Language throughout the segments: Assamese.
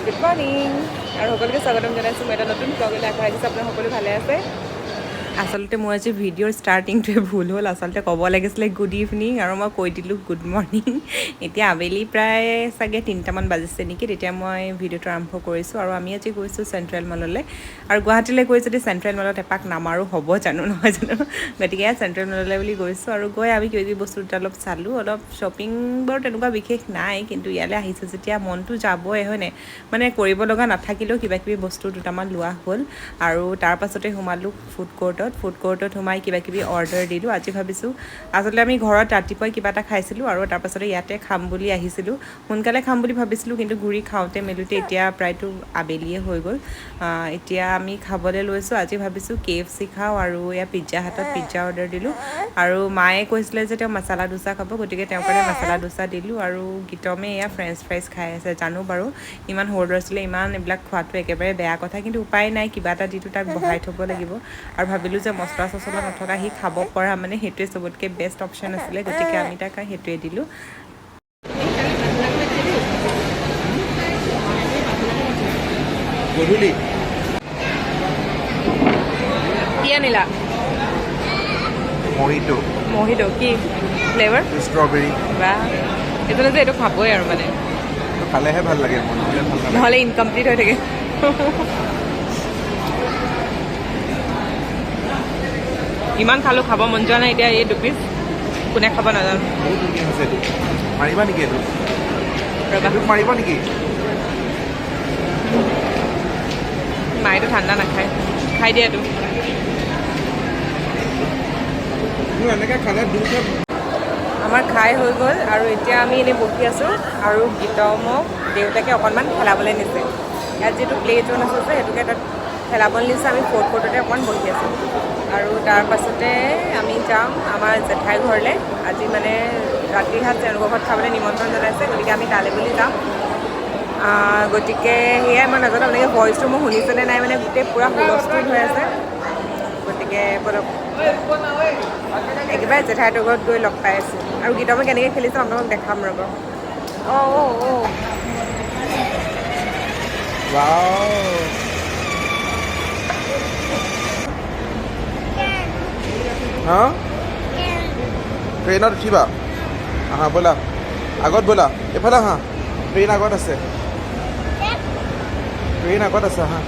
গুড মৰ্ণিং আৰু সকলোকে স্বাগতম জনাইছোঁ মই এটা নতুন ব্লগলৈ। আশা ৰাখিছোঁ আপোনাৰ সকলো ভালে আছে। আচলতে মোৰ আজি ভিডিঅ'ৰ ষ্টাৰ্টিংটোৱে ভুল হ'ল। আচলতে ক'ব লাগিছিলে গুড ইভিনিং আৰু মই কৈ দিলোঁ গুড মৰ্ণিং। এতিয়া আবেলি প্ৰায় চাগে 3টামান বাজিছে নেকি, তেতিয়া মই ভিডিঅ'টো আৰম্ভ কৰিছোঁ। আৰু আমি আজি গৈছোঁ চেণ্ট্ৰেল মললৈ। আৰু গুৱাহাটীলৈ গৈ যদি চেণ্ট্ৰেল মলত এপাক নামাৰো হ'ব জানো, নহয় জানো? গতিকে চেণ্ট্ৰেল মললৈ বুলি গৈছোঁ আৰু গৈ আমি কিবা কিবি বস্তু দুটা অলপ চালোঁ। অলপ শ্বপিং বাৰু তেনেকুৱা বিশেষ নাই, কিন্তু ইয়ালৈ আহিছোঁ যেতিয়া মনটো যাবই, হয়নে? মানে কৰিব লগা নাথাকিলেও কিবা কিবি বস্তু দুটামান লোৱা হ'ল। আৰু তাৰ পাছতে সোমালোঁ ফুড কোৰ্টত। ফুড কোৰ্টত সোমাই কিবা কিবি অৰ্ডাৰ দিলোঁ। আজি ভাবিছোঁ, আচলতে আমি ঘৰত ৰাতিপুৱাই কিবা এটা খাইছিলোঁ আৰু তাৰপাছতে ইয়াতে খাম বুলি আহিছিলোঁ। সোনকালে খাম বুলি ভাবিছিলোঁ, কিন্তু ঘূৰি খাওঁতে মেলোঁতে এতিয়া প্ৰায়তো আবেলিয়ে হৈ গ'ল। এতিয়া আমি খাবলৈ লৈছোঁ। আজি ভাবিছোঁ কেএফচি খাওঁ আৰু এয়া পিজ্জা হাটত পিজ্জা অৰ্ডাৰ দিলোঁ। আৰু মায়ে কৈছিলে যে তেওঁ মছলা ডোচা খাব, গতিকে তেওঁৰ কাৰণে মছলা ডোচা দিলোঁ। আৰু গীতমে এয়া ফ্ৰেঞ্চ ফ্ৰাইজ খাই আছে। জানো বাৰু ইমান সৰু ল'ৰা ছোৱালী ইমান এইবিলাক খোৱাটো একেবাৰে বেয়া কথা, কিন্তু উপায় নাই, কিবা এটা দিটো তাক বহাই থ'ব লাগিব। আৰু ভাবিলোঁ যে মছলা চছলা নথকা সি খাব পৰা মানে সেইটোৱে চবতকৈ বেষ্ট অপশ্যন আছিলে, গতিকে আমি তাক সেইটোৱে দিলোঁ। গধূলি কি আনিলা? মহিটো। মহিটো কি ফ্লেভাৰ? ষ্ট্ৰবেৰী। বা, এইটো যে এইটো খাবই আৰু মানে খালেহে ভাল লাগে মোৰ, নহ'লে ভাল নালাগে। নহ'লে ইনকমপ্লিট হৈ থাকে। ইমান খালোঁ, খাব মন যোৱা নাই। এতিয়া এই দুপিচ কোনে খাব নাজানো। বহুত ধুনীয়া হৈছে এইটো। মাৰিবা নেকি এইটো? ৰ'বা। এইটোক মাৰিবা নেকি? মায়েতো ঠাণ্ডা নাখায়। খাই দিয়া এইটো। মোৰ এনেকৈ খালে দুটা। আমাৰ খাই হৈ গ'ল আৰু এতিয়া আমি এনেই বহি আছোঁ। আৰু গীতমক দেউতাকে অকণমান খেলাবলৈ নিছে। ইয়াত যিটো প্লে জ'ন আছে যে, সেইটোকে তাত খেলাবলৈ নিছে। আমি ফ'ৰ্থ কোৰ্টতে অকণমান বহি আছোঁ আৰু তাৰ পাছতে আমি যাম আমাৰ জেঠাইৰ ঘৰলৈ। আজি মানে ৰাতিৰ সাঁজ তেওঁলোকৰ ঘৰত খাবলৈ নিমন্ত্ৰণ জনাইছে, গতিকে আমি তালৈ বুলি যাম। গতিকে সেয়াই, মই নাজানো আপোনালোকে ভইচটো মোৰ শুনিছেনে নাই, মানে গোটেই পূৰা হুলস্থুল হৈ আছে। গতিকে ব'লক, একেবাৰে জেঠাইহঁতৰ ঘৰত গৈ লগ পাই আছোঁ। আৰু গীতমে কেনেকৈ খেলিছে আপোনালোকক দেখাম, ৰ'ব। অঁ অঁ অঁ। ৱাও, হা, ট্ৰেইনত উঠিবা? আহা, ব'লা, আগত ব'লা, এইফালে আহা। ট্ৰেইন আগত আছে, ট্ৰেইন আগত আছে, আহা।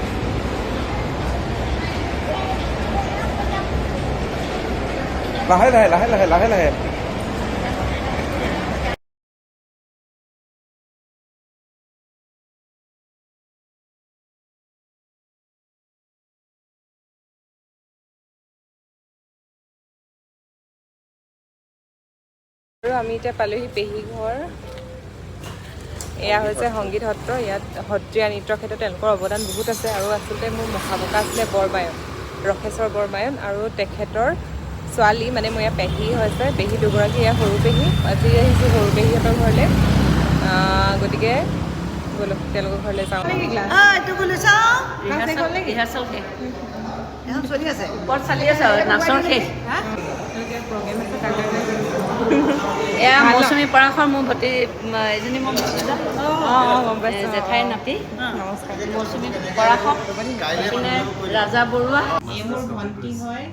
লাহে লাহে, লাহে লাহে, লাহে লাহে। আৰু আমি এতিয়া পালোহি পেহী ঘৰ। এয়া হৈছে সংগীত সত্ৰ। ইয়াত সত্ৰীয়া নৃত্যৰ ক্ষেত্ৰত তেওঁলোকৰ অৱদান বহুত আছে। আৰু আচলতে মোৰ মহাবকা আছিলে বৰবায়ন, ৰসেশ্বৰ বৰবায়ন, আৰু তেখেতৰ ছোৱালী মানে মোৰ ইয়াৰ পেহী হৈছে। পেহী দুগৰাকী, ইয়াৰ সৰু পেহী। আজি আহিছোঁ সৰু পেহীহঁতৰ ঘৰলৈ, গতিকে ব'লক তেওঁলোকৰ ঘৰলৈ যাওঁ। ৰিহাৰ্চেল শেষ, ওপৰত চালি আছে, নাচৰ শেষ। এয়া মৌচুমী পৰাশৰ, মোৰ ভতি, এজনী মোৰ ভতিজা। অঁ, গম পাইছোঁ। জেঠাইৰ নাতি। নমস্কাৰ। মৌচুমী পৰাশৰ, এইপিনে ৰাজা বৰুৱা। এই মোৰ ভণ্টি হয়।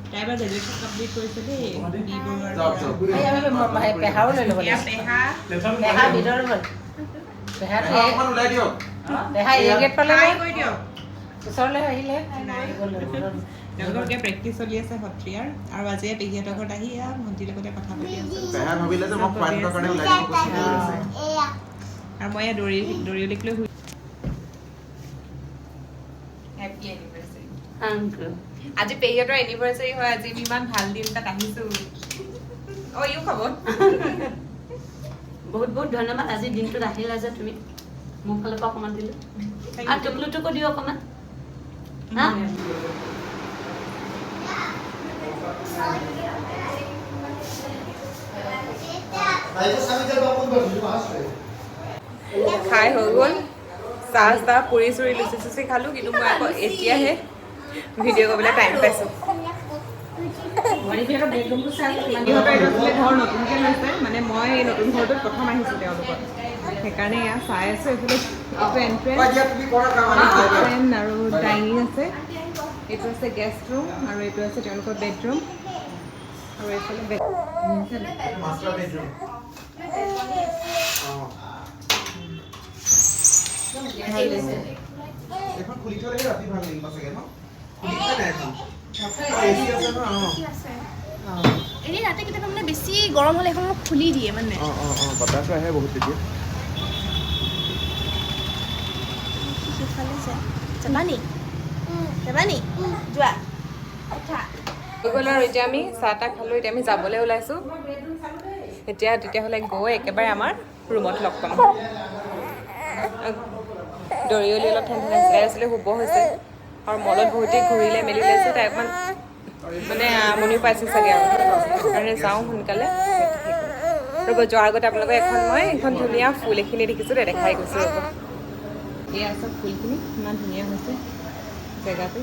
তাই এবাৰ গ্ৰেজুৱেশ্যন কমপ্লিট কৰিছে দেই বি বৰুৱাৰ যাওক, পৰা। যাওক। পেহাও লৈ ল'ব। এয়া পেহা। পেহা ভিতৰত গ'ল। পেহাটো অকণমান ওলাই দিয়ক। পেহা এই গেট পালে। হাই কৈ দিয়ক। ওচৰলৈ আহিলে। তেওঁলোকৰ এতিয়া প্ৰেক্টিচ চলি আছে সত্ৰীয়াৰ। আৰু আজি এই পেহীহঁতৰ ঘৰত আহি এয়া ভণ্টিৰ লগতে কথা পাতি আছোঁ। পেহাই ভাবিলে যে মই খুৱাই থকা কাৰণে ওলাই দিব কৈছে। আৰু মই ইয়াত দৌৰি দৌৰিলিক লৈ শুই। Happy anniversary. Thank U. আজি পেহীহঁতৰ এনিভাৰ্চাৰী হয়। আজি আমি ইমান ভাল দিন তাত আহিছোঁ। অঁ, ইও খাব। বহুত বহুত ধন্যবাদ। আজি দিনটোত আহিলা যে তুমি, মোৰ ফালৰ পৰা অকণমান দিলোঁ আৰু টুকলুটোকো দিওঁ অকণমান। হা। খাই হৈ গ'ল। চাহ চাহ, পুৰি চুৰি, লুচি চুচি খালোঁ, কিন্তু মই আকৌ এতিয়াহে ভিডিঅ' কৰিবলৈ টাইম পাইছোঁ। ইহঁতৰ এইটো আচলতে ঘৰ নতুনকৈ লৈছে, মানে মই এই নতুন ঘৰটোত প্ৰথম আহিছোঁ তেওঁলোকৰ। সেইকাৰণে এয়া চাই আছোঁ। এইফালে এইটো এণ্ট্ৰেঞ্চ আৰু ডাইনিং আছে, এইটো আছে গেষ্ট ৰুম আৰু এইটো আছে তেওঁলোকৰ বেডৰুম আৰু এইফালে বেড। Master bedroom. অঁ, এখন খুলি থ'লে ৰাতি ভাল লাগিব চাগে ন? খুলি থোৱা নাই এখন। এ চি আছে ন? অঁ। আছে। এনেই ৰাতি কেতিয়াবা মানে বেছি গৰম হ'লে এখন অলপ খুলি দিয়ে মানে। অঁ, বতাহটো আহে বহুত তেতিয়া। সিফালে যায়। যাবা নি? যাবা নি? যোৱা, উঠা। হৈ গ'ল আৰু এতিয়া আমি চাহ তাহ খালোঁ, এতিয়া আমি যাবলৈ ওলাইছোঁ। এতিয়া তেতিয়াহ'লে গৈ একেবাৰে আমাৰ ৰুমত লগ পাম। দৰিয়লি অলপ ঠেন ঠেনাইছিলে আছিলে, শুব হৈছে আৰু মলত বহুতেই ঘূৰিলে মেলিলে যে তাই অকণমান মানে আমনিও পাইছে চাগে আৰু সেইকাৰণে যাওঁ সোনকালে। ৰ'ব, যোৱাৰ আগতে আপোনালোকক এখন মই এখন ধুনীয়া ফুল এইখিনি দেখিছোঁ, দেখাই গৈছোঁ ৰ'ব। এয়া চব ফুলখিনি ইমান ধুনীয়া হৈছে জেগাটো।